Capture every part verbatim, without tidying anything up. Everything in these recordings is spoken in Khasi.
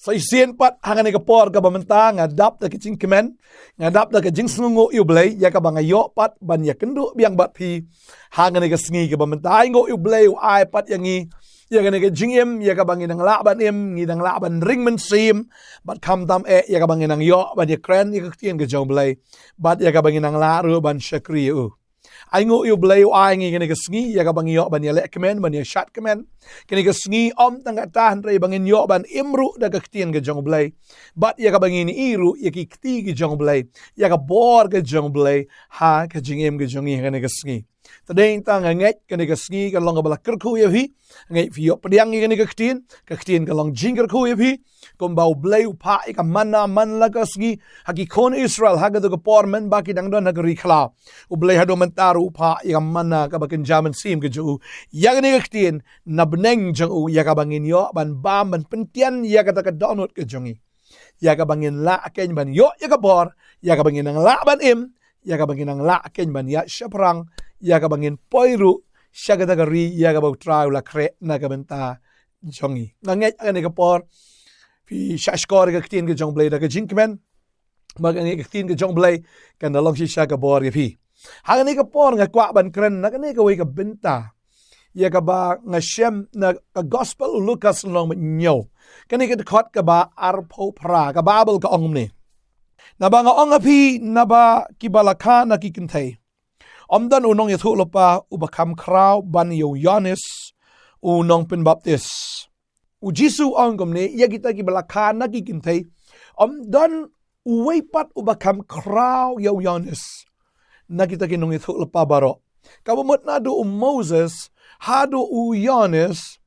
Sa shisien pat ha kane ka por kaba mynta nga dap da ka jingkmen, nga dap da ka jingsngewnguh ïa U Blei, ïa kaba nga ïoh pat ban ïakynduh biang bad phi ha kane ka sngi kaba mynta. Ai nguh ïa U Blei u ai pat ïa ngi ïa kane ka jingim, ïa kaba ngi nang lah ban im, ngi nang lah ban ring mynsiem, bad khamtam eh ïa kaba ngi nang ïoh ban ïakren ïa ka ktien ka jong U Blei, bad ïa kaba ngi nang lah ruh ban shakri ïa u. Ai nguh ïa U Blei u ai ngi kane ka sngi ïa kaba ngi ïoh ban ïaleh kmen, ban ïashad kmen. Kane ka sngi ym tang kata hynrei ba ngin ïoh ban im ruh da ka ktien ka jong U Blei, bad ïa kaba ngin ïohi ruh ïa ki kti ki jong U Blei, ïa ka bor ka jong U Blei ha ka jingim ka jong ngi ha kane ka sngi. Te dei tang nga ngeit kane ka sngi kan long kaba la kyrkhu ïa phi. Nga ngeit phi ïoh pdiang ïa kane ka ktien, ka ktien kan long jingkyrkhu ïa phi. Kumba U Blei u phah ïa ka manna man la ka sngi ha ki khun Israel ha kato ka por mynba ki dang don ha ka ri khlaw. U Blei haduh mynta ruh u phah ïa ka manna kaba kynja mynsiem ka jong u ïa kane ka ktien na bneng jong u, ïa kaba ngin ïoh ban bam ban pyntian ïa kata ka dohnud ka jong ngi, ïa kaba ngin lah keiñ ban ïoh ïa ka bor, ïa kaba ngin nang lah ban im, ïa kaba ngin nang lah keiñ ban ïaid shaphrang, ïa kaba ngin poi ruh sha kata ka ri ïa kaba U Trai u la khreh na ka bynta jong ngi. Nga ngeit ha kane ka por phi shahshkor ïa ka ktien ka jong U Blei da ka jingkmen. Ba nga ngeit ka ktien ka jong U Blei kan da long shisha ka bor ïa phi. Ha kane ka por nga kwah ban kren na kane kawei ka bynta ïa kaba nga shem na ka Gospel u Lukas lynnong ba hynñiew, kane ka dkhot kaba arphew phra. Ka Baibl ka ong kumne: Naba nga ong ha phi, naba kiba la kha na ki kynthei, ym don u nongïathuhlypa uba kham khraw ban ïa u Ïoannis u nongpynbaptis. U Jisu u ong kumne ïa kita kiba la kha na ki kynthei, ym don uwei pat uba kham khraw ïa u Ïoannis na kita ki nongïathuhlypa baroh. Kaba mut naduh u Moses haduh u Ïoannis,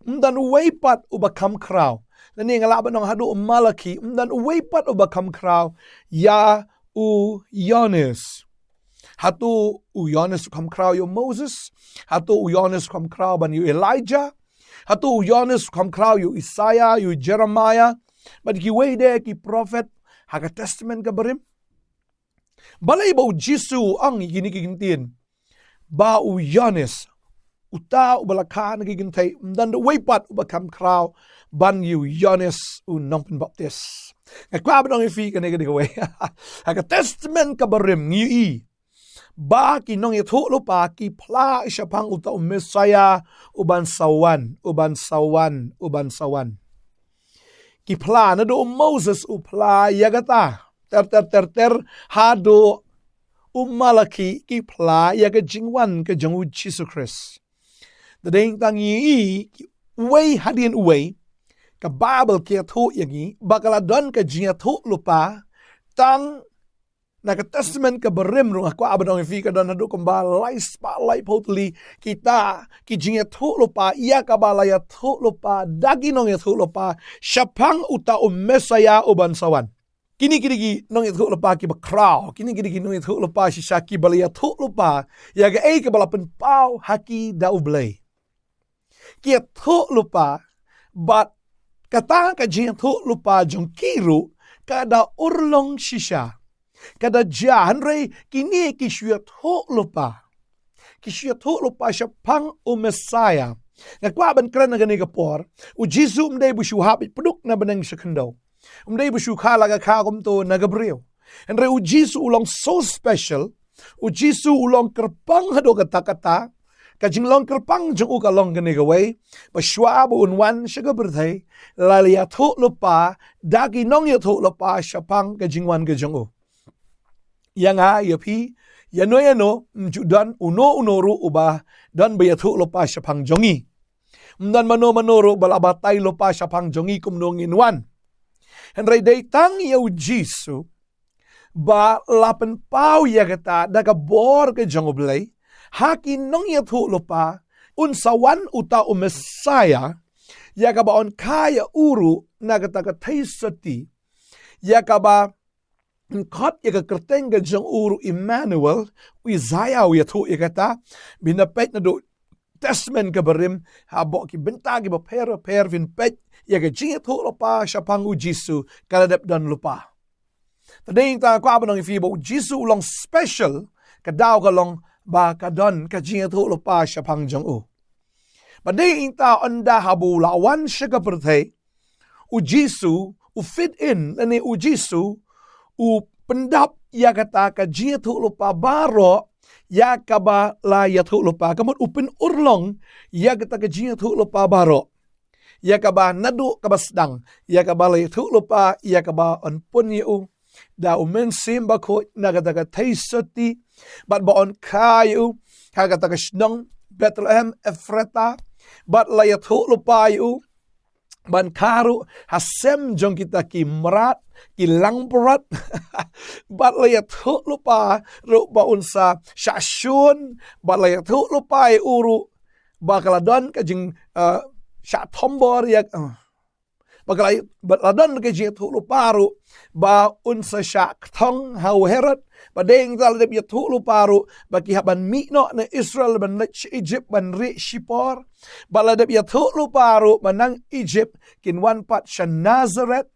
ym don uwei pat uba kham khraw. Lane nga lah ban ong haduh u Malaki, ym don uwei pat uba kham khraw ïa u Ïoannis. Hato u Ïoannis u kham khraw ïa u Moses? Hato u Ïoannis u kham khraw ban ïa u Elijah? Hato u Ïoannis u kham khraw ïa u Isaiah, ïa u Jeremiah, bad kiwei de ki prophet ha ka Testament kaba rim? Balei ba u Jisu u ong ïa kine ki ktien ba u Ïoannis, uta uba la kha na ki kynthei, ym don uwei pat uba kham khraw ban ïa u Ïoannis u nongpynbaptis? Nga kwah ban ong ïa phi kane ka dei kawei. Ha ka Testament kaba rim ngi ïohi ba ki nongïathuhlypa ki phla shaphang uta u Messiah uban sa wan, uban sa wan, uban sa wan. Ki phla, naduh u Moses u phla ïa kata ter ter ter ter haduh u Malaki ki phla ïa ka jingwan ka jong u Jisu Khrist. Te dei tang ngi ïohi uwei hadien uwei ka Baibl ka ïathuh ïa ngi ba ka la don ka jingïathuhlypa tang na ka Testament kaba rim ruh. Nga kwah ban ong ïa phi ka don haduh kumba lai spah laiphew tylli kita ki jingïathuhlypa ïa kaba la ïathuhlypa da ki nongïathuhlypa shaphang uta u Messiah uban sa wan. Kine ki dei ki nongïathuhlypa kiba khraw, kine ki dei ki nongïathuhlypa shisha kiba la ïathuhlypa ïa kaei kaba la pynpaw ha ki da U Blei. Ki ïathuhlypa, bad kata ka jingïathuhlypa jong ki ruh ka da urlong shisha. Ka da jia, hynrei kine ki shu ïathuhlypa, ki shu ïathuhlypa shaphang u Messiah. Nga kwah ban kren ha kane ka por, u Jisu ym dei ba u shu hap beit pduk na bneng sha khyndew. Ym dei ba u shu kha la ka kha kumto na ka briew. Hynrei u Jisu u long so special. U Jisu u long kyrpang haduh katta katta. Ka jinglong kyrpang jong u ka long kane kawei, ba shwa ba un wan sha ka pyrthei, la ïathuhlypa da ki nongïathuhlypa shaphang ka jingwan ka jong u. Ïa nga, ïa phi, ïano ïano, ym ju don uno uno ruh uba don ba ïathuhlypa shaphang jong ngi. Ym don mano mano ruh ba la batai lypa shaphang jong ngi kumno ngin wan. Hynrei dei tang ïa u Jisu ba la pynpaw ïa kata da ka bor ka jong U Blei ha ki nongïathuhlypa, un sa wan uta u Messiah, ïa kaba un kha ïa u ruh na kata ka theisotti, ïa kaba un khot ïa ka kyrteng ka jong u ruh Immanuel. U Isaiah u ïathuh ïa kata. Phin da peit naduh Testament kaba rim, hapoh ki bynta kiba pher pher phin peit ïa ka jingïathuhlypa shaphang u Jisu ka la dep don lypa. Te dei tang nga kwah ban ong ïa phi ba u Jisu u long special, ka daw ka long ba ka don ka jingïathuhlypa shaphang jong u. Ba dei tang ynda haba u la wan sha ka pyrthei, u Jisu, u fit in, lane u Jisu, u pyndap ïa kata ka jingïathuhlypa baroh, ïa kaba la ïathuhlypa. Ka mut u pynurlong, ïa kata ka jingïathuhlypa baroh. Ïa kaba naduh kaba sdang, ïa kaba la ïathuhlypa, ïa kaba yn pun ïa u. Da u Mynsiem Bakhuid, na kata ka theisotti, bad ba yn kha ïa u, ha kata ka shnong, Bethlehem, Ephrata, bad la ïathuhlypa ïa u, ban kha ruh, ha sem jong kita ki mrad, ki langbrot, bad la ïathuhlypa ruh ba un sa shah shun, bad la ïathuhlypa ïa u ruh, ba ka la don ka jing, eh, shah thombor ïa, eh, ba ka la, ba la don ka jingïathuhlypa ruh, ba un sa shah kthong ha u Herod, ba dei hangta la dep ïathuhlypa ruh, ba ki hap ban mih noh na Israel ban leit sha Egypt ban rieh shipor, ba la dep ïathuhlypa ruh, ba na Egypt, kin wan pat sha Nazareth,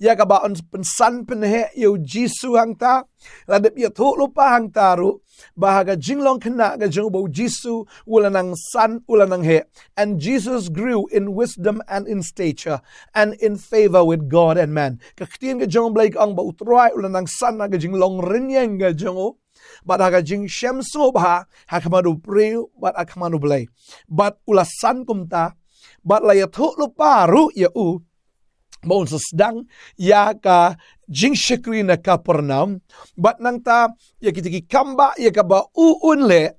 ïa kaba yn pynsan pynheh ïa u Jisu hangta, la dep ïathuhlypa hangta ruh, ba ha ka jinglong khynnah ka jong u ba u Jisu, u la nang san, u la nang heh. And Jesus grew in wisdom and in stature, and in favor with God and man. Ka ktien ka jong u Blei ka ong ba u Trai u la nang san ha ka jinglong rynïeng ka jong u, bad ha ka jingshem sngewbha, ha khmat u briew, bad ha khmat u Blei. Bad u la san kumta, bad la ïathuhlypa ruh ïa u, ba un sa sdang ïa ka jingshakri na Kapernaum, bad nangta ïa kita ki kam ba, ïa kaba u un leh,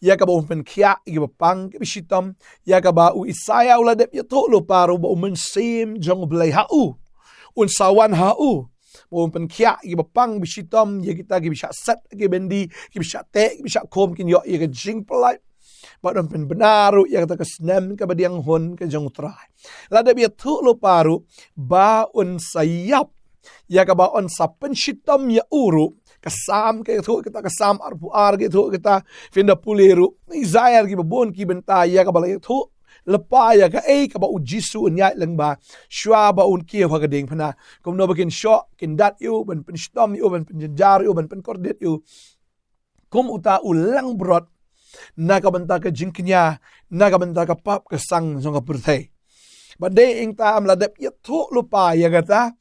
ïa kaba un pynkhiah ïa kiba pang kiba shitom, ïa kaba u Isaïah u la dep ïathuhlypa ruh ba u Mynsiem jong u Blei ha u un sa wan ha u, ba un pynkhiah ïa kiba pang kiba shitom, ïa kita kiba shah set ki bendi, kiba shah teh, kiba shah khum, kin ïoh ïa ka jingpyllait, bad un pynbna ruh ïa kata ka snem kaba dieng hun ka jong u Trai. La dep ïathuhlypa ruh ba un sa ïap, ïa kaba un sa pynshitom ïa u ruh. Ka Salm ka ïathuh kita, ka Salm arphew ar ka ïathuh kita, phin da pule ruh, Isaïah, kiba bun ki bynta, ïa kaba la ïathuhlypa ïa kaei kaba u Jisu un ïaid lyngba, shuwa ba un kiew ha ka diengphna. Kumno ba kin shoh, kin dat ïa u, ban pynshitom ïa u, ban pynjynjar ïa u, ban pynkordit ïa u, kum uta u langbrot, na ka bynta ka jingkñia, na ka bynta ka pop ka sang jong ka pyrthei. Bad dei hangta ym la dep ïathuhlypa ïa kata,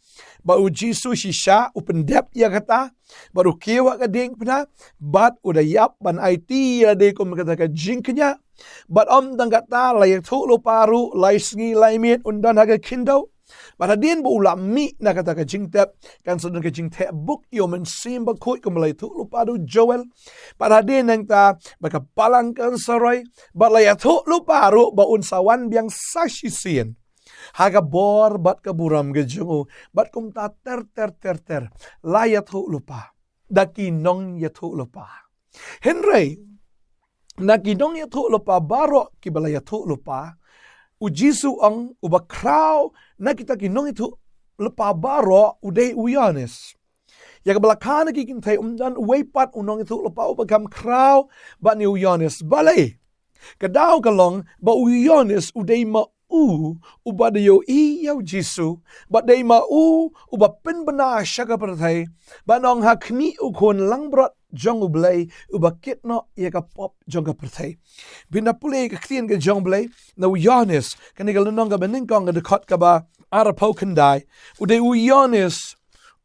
ba u Jisu shisha u pyndep ïa kata, bad u kiew ha ka diengphna, bad u da ïap ban aiti ïa lade kum kata ka jingkñia. Bad ym tang kata, la ïathuhlypa ruh, lai sngi lai miet un don ha ka khyndew. Bad hadien ba u la mih na kata ka jingtep, kan sa don ka jingthehbuk ïa u Mynsiem Bakhuid, kum la ïathuhlypa da u Joel. Bad hadien nangta, ba ka balang kan sa roi, bad la ïathuhlypa ruh ba un sa wan biang sa shisien ha ka bor bad ka burom ka jong u, bad kumta ter ter ter ter, la ïathuhlypa da ki nongïathuhlypa. Hynrei na ki nongïathuhlypa baroh kiba la ïathuhlypa, u Jisu u ong, uba khraw na kita ki nongïathuhlypa baroh u dei u Ïoannis. Ïa kaba la kha na ki kynthei, um don uwei pat u nongïathuhlypa uba kham khraw bad une u Ïoannis. Balei? Ka daw ka long ba u Ïoannis u dei ma u uba da ïohi ïa u Jisu, bad dei ma u uba pynbna sha ka pyrthei, bad ong, ha khmih u Khun Langbrot jong u Blei, uba kit noh ïa ka pop jong ka pyrthei. Phin da pule ka ktien ka jong u Blei, na u Ïoannis, kane ka lynnong kaba nyngkong, ka dkhot kaba arphew khyndai, u dei u Ïoannis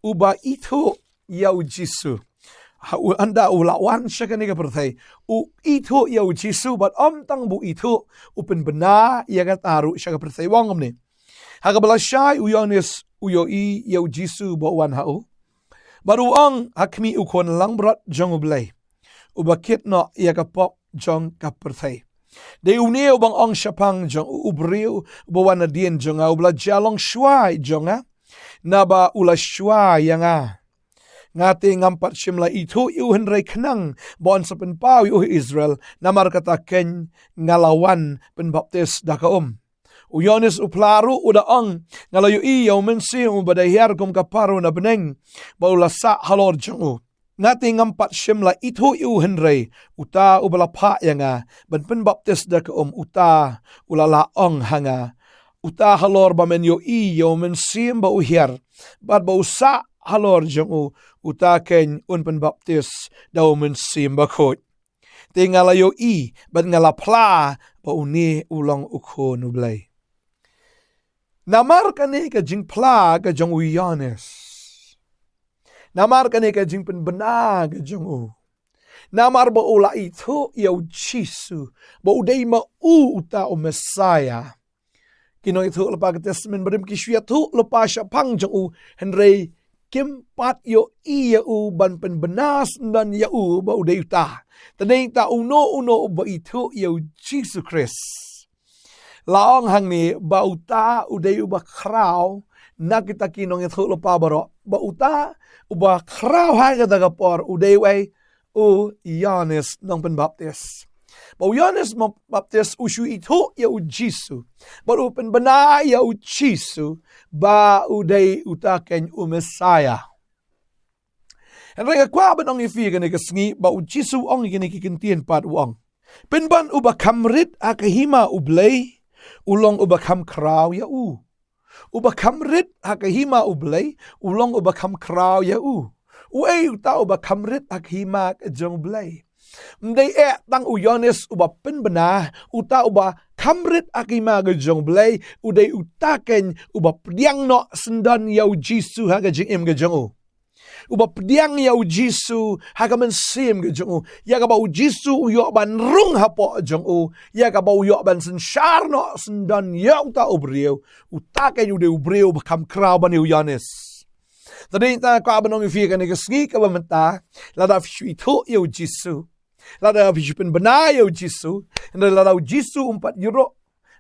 uba ithuh ïa u Jisu. Ha, u, ynda u la wan sha kane ka pyrthei, u ithuh ïa u Jisu, bad ym tang ba u ithuh, u pynbna ïa kata ruh sha ka pyrthei. U ong kumne: Ha kaba lashai u Ïoannis u ïohi ïa u Jisu ba u wan ha u, bad u ong, ha khmih u Khun Langbrot jong u Blei, uba kit noh ïa ka pop jong ka pyrthei. Dei une uba nga ong shaphang jong u, u briew uba wan nadien jong nga, uba la jia long shuwa jong nga, naba u la shuwa ïa nga. Nga te ngam pat shym la ithuh ïa u, hynrei khnang ba yn sa pynpaw ïa u ha Israel, namar kata keiñ nga la wan pynbaptis da ka um. U Ïoannis u phla ruh u da ong, nga la ïohi ïa u Mynsiem uba da hiar kum ka paro na bneng, ba u la sah halor jong u. Nga te ngam pat shym la ithuh ïa u, hynrei uta uba la phah ïa nga ban pynbaptis da ka um, uta u la lah ong ha nga, uta halor ba men ïohi ïa u Mynsiem ba u hiar, bad ba u sah halor jong u, uta keiñ un pynbaptis da u Mynsiem Bakhuid. Te nga la ïohi, bad nga la phla ba une u long u Khun u Blei. Namar kane ka jingphla ka jong u Ïoannis. Namar kane ka jingpynbna ka jong u. Namar ba u la ithuh ïa u Jisu, ba u dei ma u uta u Messiah. Ki nongïathuhlypa ka Testament Barim ki shu ïathuhlypa shaphang jong u, hynrei kim pat ïohi ïa u ban pynbna syndon ïa u ba u dei uta. Te dei ta uno uno ba ithuh ïa u Jisu Khrist. La ong hangne ba uta u dei uba khraw na kita ki nongïathuhlypa baroh. Ba uta uba khraw ha kata ka por u dei uei? U Ïoannis nongpynbaptis. Ba u Ïoannis nongpynbaptis u shu ithuh ïa u Jisu. Ba u pynbna ïa u Jisu ba u dei uta keiñ u Messiah. Hynrei nga kwah ban ong ïa phi kane ka sngi ba u Jisu u ong ïa kine ki kyntien pat u ong. Pynban uba kham rit ha ka hima u Blei, u long uba kham khraw ïa u. Uba kham rit ha ka hima u Blei, u long uba kham khraw ïa u. Uei uta uba kham rit ha ka hima ka jong u Blei? Ym dei eh tang u Ïoannis uba pynbna, uta uba kham rit ha ka hima ka jong u Blei, u dei uta keiñ uba pdiang noh syndon ïa u Jisu ha ka jingim ka jong u. Uba pdiang ïa u Jisu ha ka mynsiem ka jong u. Ïa kaba u Jisu u ïoh ban rung hapoh jong u. Ïa kaba u ïoh ban synshar noh syndon ïa uta u briew. Uta keiñ u dei u briew ba kham khraw ban ïa u Ïoannis. Te dei ta kwah ban ong ïa phi kane ka sngi kaba mynta. Lada phi shu ithuh ïa u Jisu. Lada phi shu pynbna ïa u Jisu. Hynrei lada u Jisu um pat ïoh rung.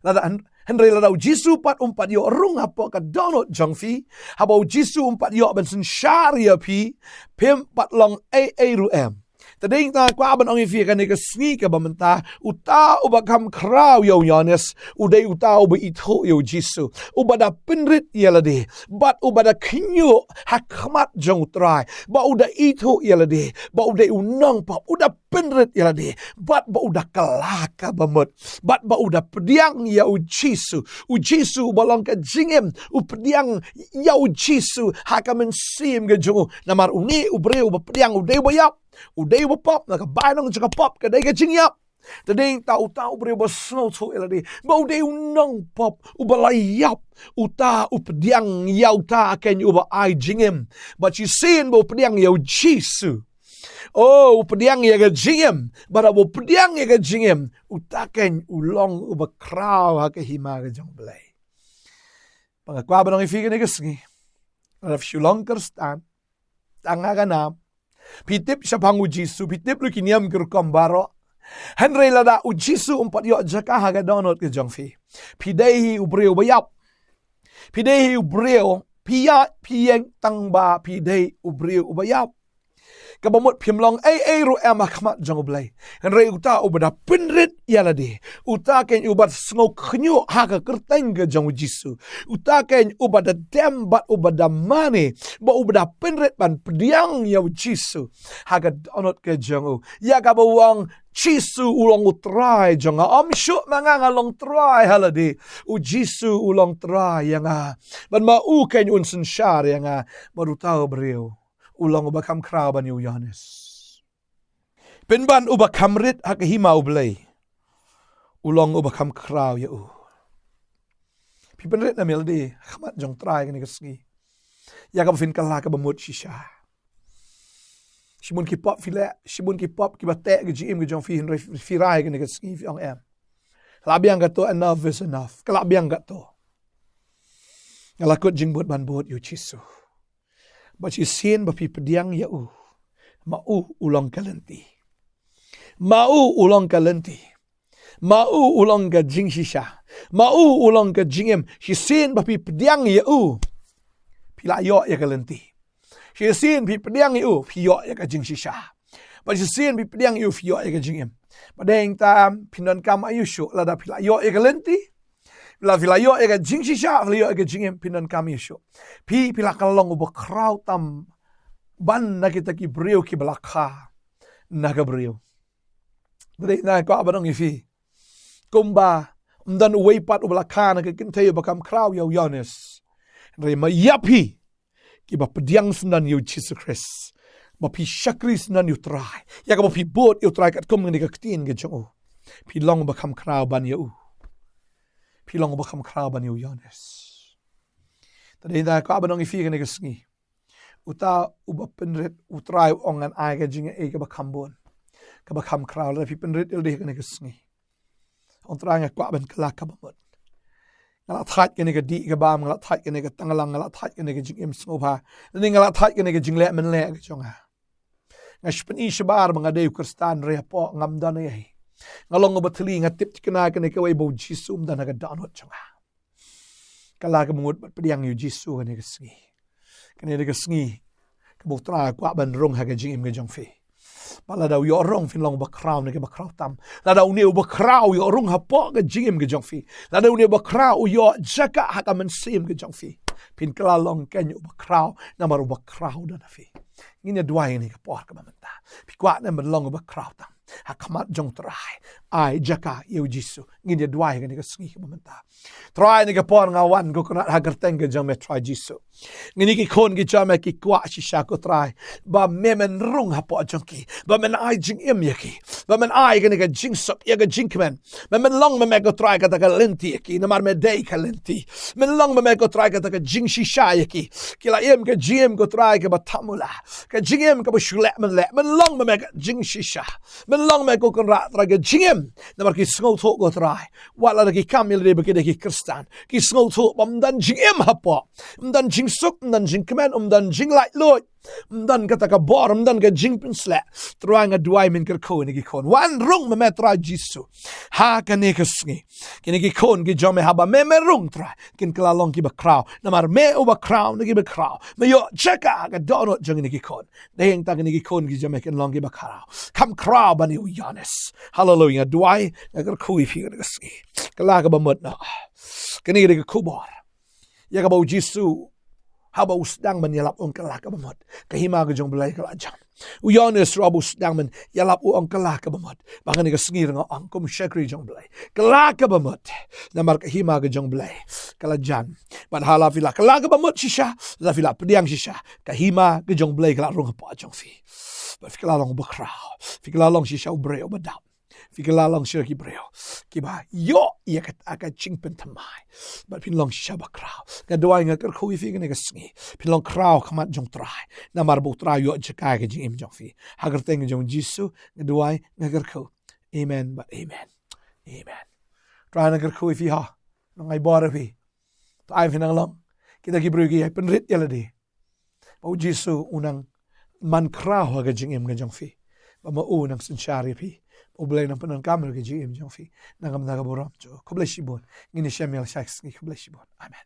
Lada hyn-, hynrei lada u Jisu pat um pat ïoh rung hapoh ka dohnud jong phi. Haba u Jisu um pat ïoh ban synshar ïa phi. Phim pat long ei ei ruh em. Te dei ta kwah ban ong ïa phi kane ka sngi kaba mynta. Uta uba kham khraw ïa u Ïoannis. U dei uta uba ithuh ïa u Jisu. Uba da pynrit ïa lade. Bad uba da khñiuh ha khmat jong u Trai. Ba u da ithuh ïa lade. Ba u dei u nongpop. U da pynrit ïa lade. Bad ba u da kylla ka bamut. Bad ba u da pdiang ïa u Jisu. U Jisu uba long ka jingim. U pdiang ïa u Jisu. Ha ka mynsiem ka jong u. Namar une u briew uba pdiang u dei uba ïap. U dei uba pop. Na ka bainong jong ka pop ka dei ka jingïap. Te dei ta uta u briew ba sngewthuh ïa lade. Ba u dei u nongpop. Uba la ïap. Uta u pdiang ïa uta keiñ uba ai jingim. Ba shisien ba u pdiang ïa u Jisu. Oh, u pdiang ïa ka jingim. Bad haba u pdiang ïa ka jingim. Uta keiñ u long uba khraw ha ka hima ka jong u Blei. Ba nga kwah ban ong ïa phi kane ka sngi. Lada phi shu long Khristan. Tang ha ka nam. Phi tip shaphang u Jisu. Phi tip lut ki niam ki rukom baroh. Hynrei lada u Jisu um pat ïoh jaka ha ka dohnud ka jong phi. Phi dei hi u briew ba ïap. Phi dei hi u briew. Phi ïa, phi ïeng tang ba phi dei u briew uba ïap. Ka bamut phim long ei ei ruh em ha khmat jong u Blei. Hynrei uta uba da pynrit ïa lade. Uta keiñ uba da sngew khñiuh ha ka kyrteng ka jong u Jisu. Uta keiñ uba da dem bad uba da mane. Ba uba da pynrit ban pdiang ïa u Jisu. Ha ka dohnud ka jong u. Ïa kaba u ong Jisu u long u Trai jong nga. Ym shuh ma nga nga long Trai ha lade. U Jisu u long Trai ïa nga. Bad ma u keiñ un synshar ïa nga. Bad uta u briew. U long uba kham khraw ban ïa u Ïoannis. Pynban uba kham rit ha ka hima u Blei. U long uba kham khraw ïa u. Phi pynrit na miet lade, ha khmat jong u Trai kane ka sngi. Ïa kaba phin kylla ka bamut shisha. Shibun ki pop phi leh, shibun ki pop kiba teh ka jingim ka jong phi hynrei phi rai kane ka sngi phi ong em. Lah biang kato, enough is enough. Ka lah biang kato. Nga la kut jingmut ban bud ïa u Jisu. Ba shisien ba phi pdiang ïa u. Ma u u long ka lynti. Ma u u long ka lynti. Ma u u long ka jingshisha. Ma u u long ka jingim. Shisien ba phi pdiang ïa u. Phi la ïoh ïa ka lynti. Shisien phi pdiang ïa u. Phi ïoh ïa ka jingshisha. Ba shisien phi pdiang ïa u. Phi ïoh ïa ka jingim. Ba dei tam phin donkam aiu shuh lada phi la ïoh ïa ka lynti. Lada phi la ïoh ïa ka jingshisha, phi la ïoh ïa ka jingim, phin donkam aiu shuh. Phi, phi la ka long uba khraw tam ban na kita ki briew kiba la kha na ka briew. Te dei na kwah ban ong ïa phi. Kumba ym don uwei pat uba la kha na ka kynthei uba kham khraw ïa u Ïoannis. Hynrei ma ïa phi kiba pdiang syndon ïa u Jisu Khrist. Ba phi shakri syndon ïa u Trai. Ïa kaba phi bud ïa u Trai katkum kane ka ktien ka jong u. Phi long uba kham khraw ban ïa u. Phi long uba kham khraw ban ïa u Ïoannis. Te dei da kwah ban ong ïa phi kane ka sngi, uta uba pynrit, U Trai u ong ngan ai ka jingïaid kaba kham bun, kaba kham khraw. Lada phi pynrit ïa lade kane ka sngi, ong, Trai, nga kwah ban kylla kaba mut. Nga la thait kane ka dih ka bam, nga la thait kane ka tanglang, nga la thait kane ka jingim sngewbha, lane nga la thait kane ka jingleh mynleh ka jong nga. Nga shu pyni shabar ba nga dei u Khristan, hynrei hapoh ngam don ei ei. Nga long uba thylli, nga tip thikna kane kawei ba U Jisu um don ha ka dohnud jong nga. Kylla kaba mut bad pdiang ïa U Jisu kane ka sngi. Kane dei ka sngi kaba U Trai u kwah ban rung ha ka jingim ka jong phi. Bad lada u ïoh rung, phin long uba khraw ne kaba khraw tam. Lada une uba khraw u ïoh rung hapoh ka jingim ka jong phi, lada une uba khraw u ïoh jaka ha ka mynsiem ka jong phi, phin kylla long keiñ uba khraw, namar uba khraw u don ha phi. Ngin ïa duwai kane ka por kaba mynta. Phi kwah ne em ban long uba khraw tam ha khmat jong U Trai? Ai jaka ïa U Jisu. Ngin ïa duwai kane ka sngi kaba mynta. Trai, kane ka por nga wan, ko Kynrad, ha kyrteng ka jong me, Trai Jisu. Kine ki khun ki jong me ki kwah shisha, ko Trai, ba me men rung hapoh jong ki, ba men ai jingim ïa ki, ba men ai kane ka jingsuk ïa ka jingkmen. Me men long ma me, ko Trai, kata ka lynti ïa ki, namar me dei ka lynti. Men long ma me, ko Trai, kata ka jingshisha ïa ki. Ki la im ka jingim, ko Trai, kaba thamula, ka jingim kaba shu leh mynleh. Men long ma me ka jingshisha. Men long ma me, ko Kynrad, Trai, ka jingim, namar ki sngewthuh, ko Trai, wat lada ki kam ïa lade ba ki dei ki Khristan, ki sngewthuh ba ym don jingim hapoh, ym don jingsuk, ym don jingkmen, ym don jinglaitluid, ym don kata ka bor, ym don ka jingpynshlur. Trai, nga duwai men kyrkhu ïa kine ki khun. Wan rung ma me, Trai Jisu, ha kane ka sngi. Kine ki khun ki jong me, haba me men rung, Trai, kin kylla long kiba khraw, namar me uba khraw na kiba khraw. Me ïoh jaka ha ka dohnud jong kine ki khun. Dei hangta kine ki khun ki jong me kin long kiba khraw, kham khraw ban ïa u Ïoannis. Haleluia. Nga duwai, nga kyrkhu ïa phi kane ka sngi. Kylla kaba mut noh. Kane ka dei ka khubor ïa kaba U Jisu, haba u sdang ban ïalap, u ong, kylla kaba mut. Ka hima ka jong U Blei ka la jan. U Ïoannis ruh haba u sdang ban ïalap, u ong, kylla kaba mut. Bad kane ka sngi ruh nga ong, kum u shakri jong U Blei, kylla kaba mut, namar ka hima ka jong U Blei ka la jan. Bad ha la phi la kylla kaba mut shisha, la phi la pdiang shisha, ka hima ka jong U Blei ka la rung hapoh jong phi. Bad phi kylla long uba khraw. Phi kylla long shisha u briew uba dap. Phi kylla long shisha ki briew kiba ïoh ïa kata ka jingpynthymmai. Bad phin long shisha ba khraw. Nga duwai, nga kyrkhu ïa phi kane ka sngi, phin long khraw ha khmat jong U Trai, namar ba U Trai u ïoh jaka ha ka jingim jong phi. Ha kyrteng jong U Jisu nga duwai, nga kyrkhu. Amen bad amen. Amen. Trai, nga kyrkhu ïa phi, ha, nang ai bor ïa phi. To ai phi nang long kita ki briew ki ïai pynrit ïa lade, ba U Jisu u nang man khraw ha ka jingim ka jong phi, ba ma u nang synshar ïa phi, ba U Blei nang pyndonkam ïa ka jingim jong phi. Nang kam na ka burom jong u. Khublei shibun. Ngin ïashem ïa la shai sngi. Khublei shibun. Amen.